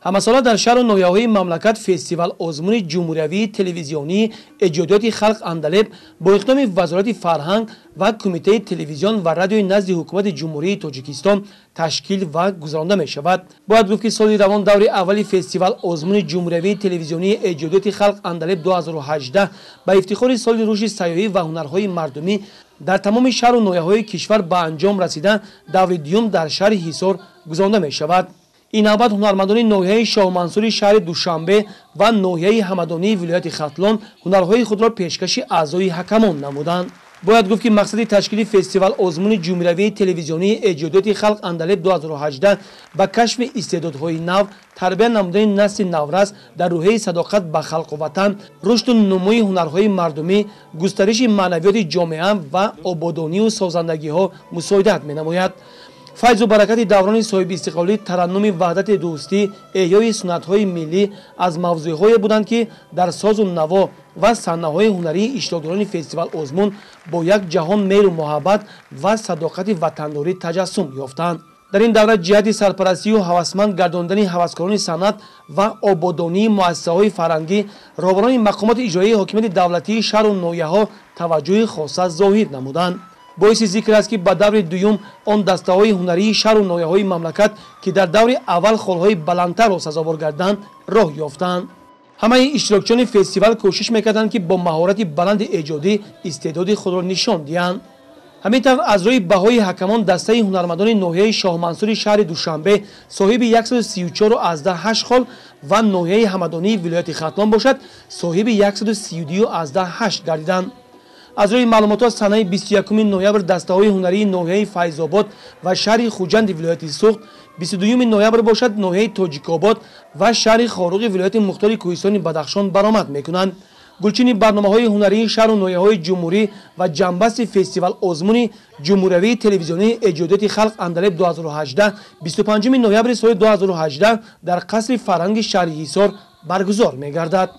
Ҳамасола дар шаҳру ноҳияҳои мамлакат фестивал озмуни ҷумҳуриявии телевизионии эҷодиёти халқ Андалеб бо иқдоми Вазорати фарҳанг ва Кумитаи телевизион ва радиои назди Ҳукумати Ҷумҳурии Тоҷикистон ташкил ва гузаронда мешавад. Бояд гуфт, ки соли равон даври аввали фестивал озмуни ҷумҳуриявии телевизионии эҷодиёти халқ Андалеб 2018 ба ифтихори соли рушди сайёҳӣ ва ҳунарҳои мардумӣ дар тамоми шаҳру ноҳияҳои кишвар ба анҷом расида, даври дуюм дар шаҳри Ҳисор гузаронда мешавад. Ин навбат ҳунармандони ноҳияи Шоҳмансури шаҳри Душанбе ва ноҳияи Ҳамадонии вилояти Хатлон ҳунарҳои худро пешкаши аъзои ҳакамон намуданд. Бояд гуфт, ки мақсади ташкили фестивал озмуни ҷумҳуриявии телевизионии эҷодиёти халқ Андалеб 2018 ба кашфи истеъдодҳои нав, тарбия намудани насли наврас дар рӯҳияи садоқат ба халқу ватан, рушду нумӯи ҳунарҳои мардумӣ, густариши маънавиёти ҷомеа ва ободонию созандагиҳо мусоидат менамояд. Файзу баракати даврони соҳибистиқлолӣ, тараннуми ваҳдати дӯстӣ, эҳёи суннатҳои миллӣ аз мавзӯъҳое буданд, ки дар созу наво ва саҳнаҳои ҳунарии иштирокдорони фестивал озмун бо як ҷаҳон меҳру муҳаббат ва садоқати ватандорӣ таҷассум ёфтанд. Дар ин давра ҷиҳати сарпарастию ҳавасманд гардондани ҳаваскорони санъат ва ободонии муассисаҳои фарҳангӣ роҳбарони мақомоти иҷроияи ҳокимияти давлатии шаҳру ноҳияҳо таваҷҷӯҳи хоса зоҳир намуданд. Боиси зикр аст, ки ба даври дуюм он дастаҳои ҳунарии шаҳру ноҳияҳои мамлакат, ки дар даври аввал холҳои баландтарро сазовор гарданд, роҳ ёфтанд. Ҳамаи иштирокчиёни фестивал кӯшиш мекарданд, ки бо маҳорати баланди эҷодӣ истеъдоди худро нишон диҳанд. Ҳамин тавр, аз рӯи баҳои ҳакамон дастаи ҳунармандони ноҳияи Шоҳмансури шаҳри Душанбе соҳиби 134,8 хол ва ноҳияи Ҳамадонии вилояти Хатлон бошад, соҳиби 132,8 гардиданд. Аз рӯи маълумотҳо, санаи 21 ноябр дастаҳои ҳунарии ноҳияи Файзобод ва шаҳри Хуҷанди вилояти Суғд, 22 ноябр бошад, ноҳияи Тоҷикобод ва шаҳри Хоруғи вилояти мухтори Кӯҳистони Бадахшон баромад мекунанд. Гулчини барномаҳои ҳунарии шаҳру ноҳияҳои ҷумҳурӣ ва ҷамъбасти фестивал озмуни ҷумҳуриявии телевизионии эҷодиёти халқ Андалеб 2018 25 ноябри соли 2018 дар қасри фарҳанги шаҳри Ҳисор баргузор мегардад.